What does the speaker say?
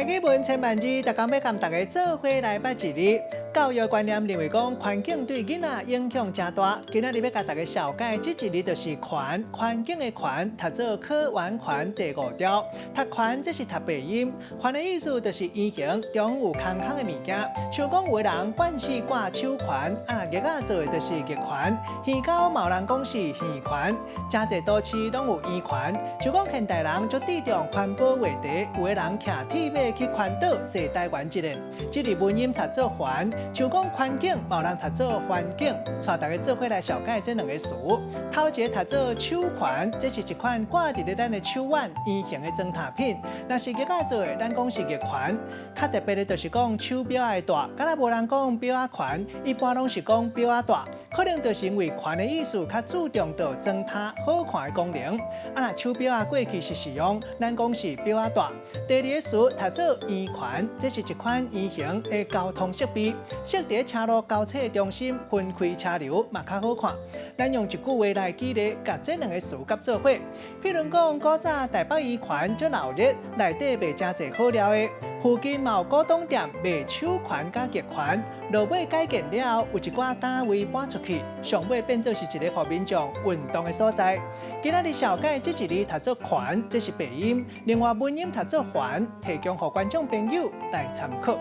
台語文千萬字，逐工欲共大家做伙來捌一字。教育觀念認為講，環境對囡仔影響誠大。今仔日欲共大家紹介這一字就是環，環境的環，讀做可圓環第五調。讀環這是讀白音，環的意思就是圓形，中有空空的物件。像講有的人慣勢掛手環，啊，玉仔做的就是玉環。耳膠嘛有人講是耳環，誠濟都市攏有圓環。像講現代人足注重環保話題，有的人騎鐵馬去環島踅台灣一轉。這字文音讀做環，像講環境，嘛有人讀做環境。帶大家做伙來紹介這兩個詞。頭一个讀做手環，這是一款掛佇咧咱的手腕圓形的裝飾品。若是玉仔做的，咱講是玉環。較特別的就是講手錶仔的帶，敢若無人講錶仔環，一般攏是講錶仔帶。可能就是因為環的意思較注重到裝飾好看的功能。啊，若手錶仔過去是使用，咱講是錶仔帶。第二个詞讀做圓環，這是一款圓形的交通設備，設佇車路交錯中心，分開車流嘛較好看。咱用一句話來舉例，共這兩个詞佮做伙。譬如講，古早台北圓環足鬧熱，內底賣誠濟好料的，附近嘛有古董店賣手環佮玉環。落尾改建了後，有一寡單位搬出去，上尾變做是一个予民眾運動的所在。今仔日紹介這一字讀做環，這是白音；另外文音讀做環，提供予觀眾朋友來參考。